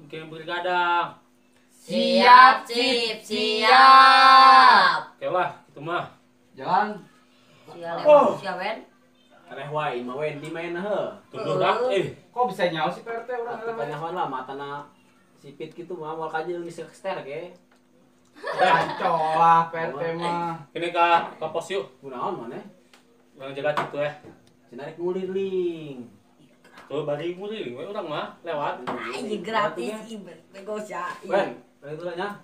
Bikin bergadang. Siap, sip, siap. Oke lah, itu mah. Jalan. Siap, siap, Wen. Aneh wae, mah Wendy main heuh. Tuduh dak eh. Kok bisa nyawa sih Pak RT urang eta? Kanyahoan lah matana sipit kitu mah moal kajeun geus ster ge. Ngaco lah Pak RT mah. Ini ka pos yuk. Kunaon maneh? Urang jaga situ eh. Cenah rek nguliling. Tuh bari nguliling we urang mah lewat. Ai gratis bego sia. Wen, balik dulu nya.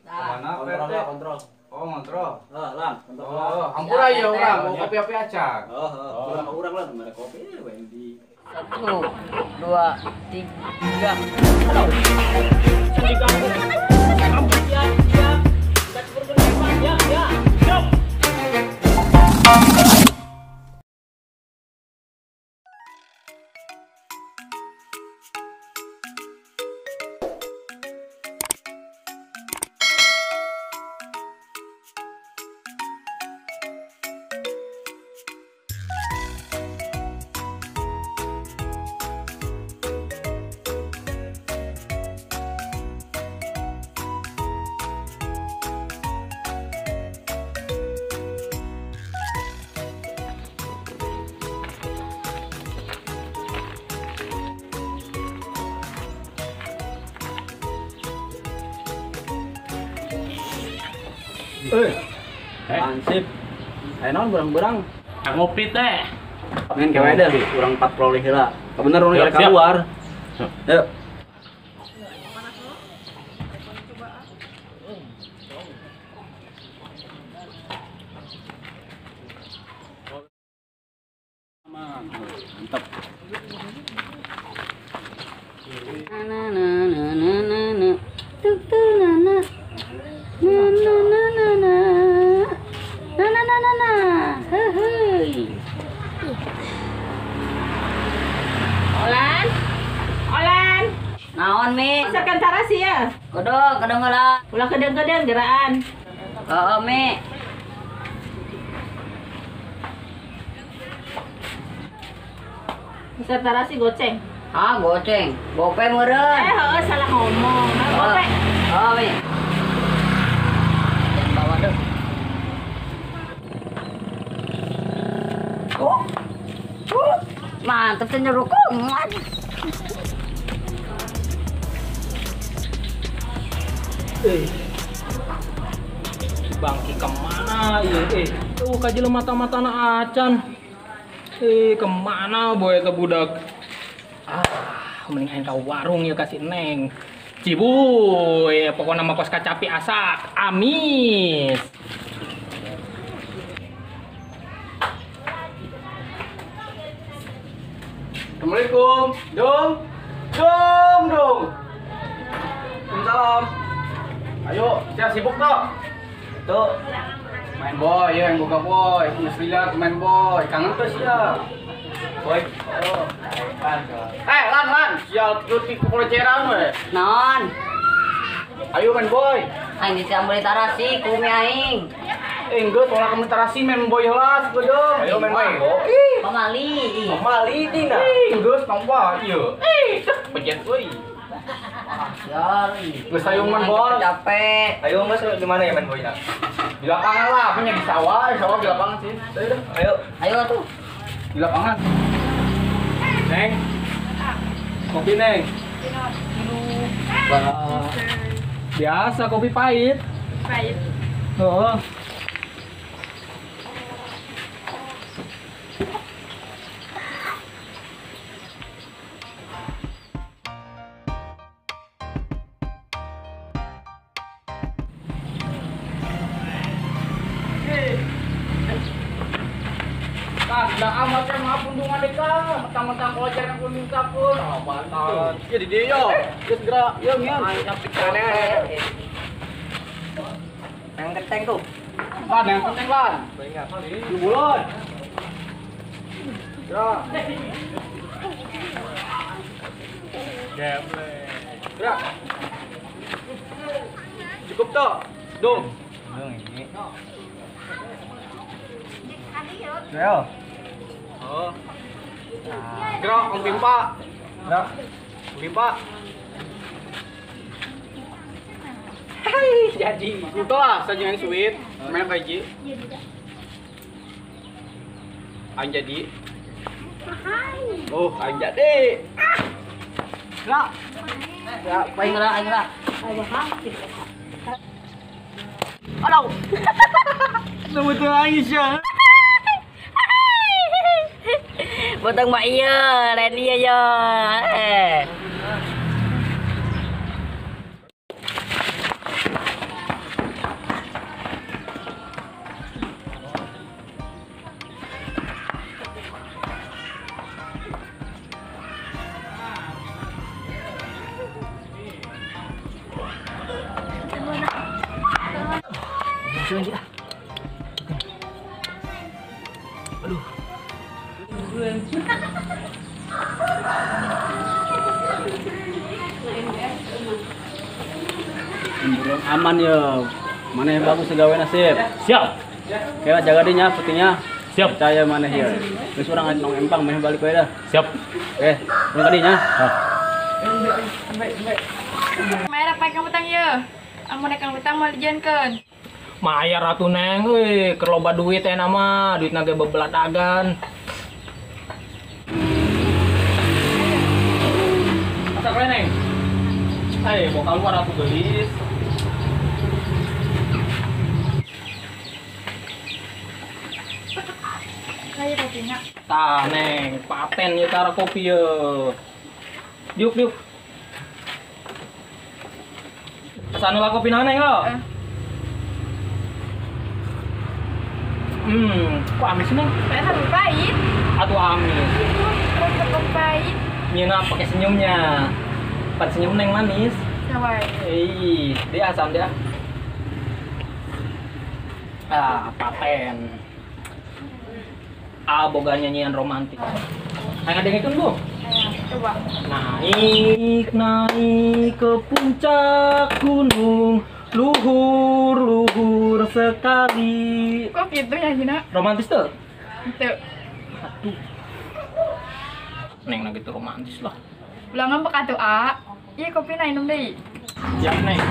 Mana Pak RT? Kontrol. Oh, ngontrol. Heeh, lang, kontrol. Oh, hampura ya urang, mau kopi api acan. Heeh, urang urang lah mere kopi Wendy. 1 2 3. Halo. Ya, ya. Siap. Hansip. Ayo naon berang-berang. Ngopi teh. Main kewe deh, urang patroli heula. Bener urang keluar. Yuk. Mantap. Na na na na na na. Tuk tuk na na. Na na na na na. Na na na na na. Heuheuy. Olan. Olan. Naon Mi? Masakan tarasi ya? Kodong, kodong heula. Ulah kedeng-kedeng geraan. Heeh, Mi. Masak tarasi goceng. Ah, goceng. Gope meureun. Eh, heeh, salah ngomong. Nah, gope. Oh, Mi. Jangan bawa deh. Oh. Oh. Mantap teh nyerukungan. Bangki kemana ya? Tuh kaji mata-matana acan. Kemana boy eta budak? Ah, mending aing ka warung ya kasih neng. Cibuy, pokoknya mah kos kacapi asak, amis. Assalamualaikum. Dong. Dong, dong. Waalaikumsalam. Ayo, saya sibuk toh. Tuh. Main boy, ya yang buka boy. Geus lila main boy. Kangen tuh sia. Boy. Oh. Lan, lan. Sial cuti ku peleceran we. Naon? Ayo main boy. Aing ditambeli tarasi ku mi aing. Geus ulah kamu tarasi main boy heula sakedeung. Ayo main boy. Ih, pamali. Pamali dina. Ih, geus tambah ieu. Ih, pejet euy. Sial. Geus ayo main boy. Capek. Ayo Mas, di mana ya main boynya? Di lapangan lah, punya di sawah, di sawah di lapangan sih. Ayo dah. Ayo. Ayo tuh. Di lapangan. Neng. Kopi, Neng. Biasa kopi pahit. Pahit. Oh. Nah, amat yang maaf untungan deh kak, mentang-mentang kalau cari yang kuning kapun, oh bantal. Ya di dia yo, ya segera, yo ngian. Yang kenteng tuh. Lan, yang kenteng lan. Lu bulan. Ya. Gerak. Cukup toh, dong. Dong ini. Ayo. Oh. Gerak, Om Pimpa. Gerak. Om Pimpa. Jadi. Itu lah sajian sweet. Main kaji. Aing jadi. Oh, aing jadi. Lah. Ya, paling lah, aing lah. Aduh. Betul nangis ya. Botong mak iya, lain iya ya. Aduh. Aman ya. Mana yang bagus segawe nasib. Siap. Kayak jaga dinya petinya. Siap. Percaya mana ya. Terus orang nong empang meh balik we dah. Siap. Oke, urang kadinya. Hah. Mayar apa kang utang ye? Amun kang utang mau dijankeun. Mayar atuh neng euy, keur loba duit teh nama, duitna ge bebeladagan. Masak we neng. Hei, mau keluar atuh gelis. Kayak kopina. Tah neng, paten ieu tara kopi ye. Diuk diuk. Pesan lah kopi neng lo. Kok amis neng? Ternyata pahit. Atuh amis. Itu terus pahit. Nyina pakai senyumnya. Pan senyum neng manis. Sama. Ih, dia asam dia. Ah, paten. Ah, boga nyanyian romantis. Ayo dengerin Bu. Coba. Naik naik ke puncak gunung, luhur luhur sekali. Kok gitu ya Gina? Romantis tuh? Tuh. Aduh. Neng lagi tuh romantis lah. Ulah ngambek atuh a. Iya kopi na minum deui. Siap neng.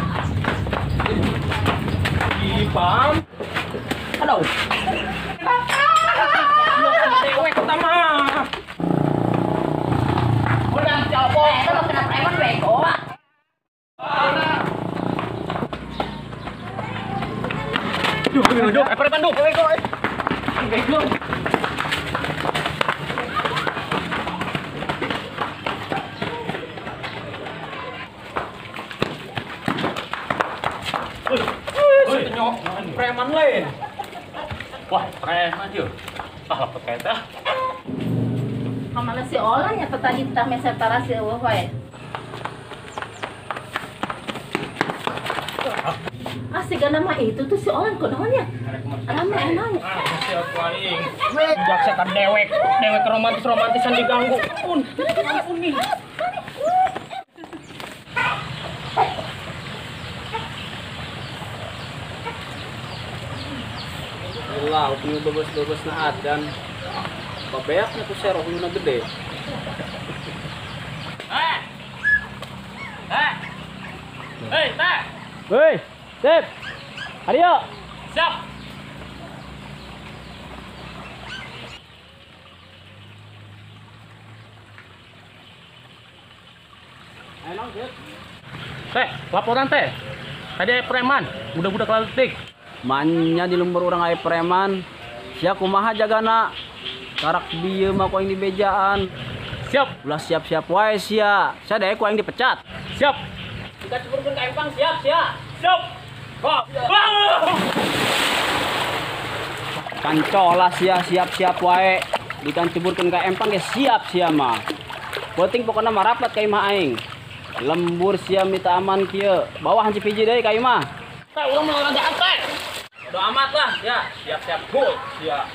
Ipam. Aduh. Dewek utama. Udah coba. Eta mah kena preman bego. Duh, duh, preman duh. Bego. Bego. Preman lain. Wah, preman yeuh. Ah, lapet kayak teh. Kamana si Olan nya tadi tah meser taras eueuh wae. Ah, sigana mah itu tuh si Olan kunaon nya? Rame enak. Ah, siap aing. Jaksa ka dewek, dewek romantis-romantisan diganggu. Ampun, ampun nih. Lah, punya bebas-bebas na adan. Babeak na ku sero huluna gede. Hei. Hei. Hei, teh. Hei, sip. Ayo. Siap. Ayo, sip. Teh, laporan teh. Tadi preman, budak-budak laletik. Manya di lembur urang aya preman. Sia kumaha jagana? Karak bieu mah ku aing dibejaan. Siap. Ulah siap-siap wae sia. Sia daek ku aing dipecat. Siap. Kita ceburkeun ka empang siap sia. Siap. Wah. Kancola sia siap-siap wae. Dikan ceburkeun ka empang ge siap sia mah. Penting pokona mah rapat ka imah aing. Lembur sia minta aman kieu. Bawa hancip hiji deui ka imah. Teh urang mah lalagaan teh. Bodo amat lah, ya. Siap-siap gol, siap.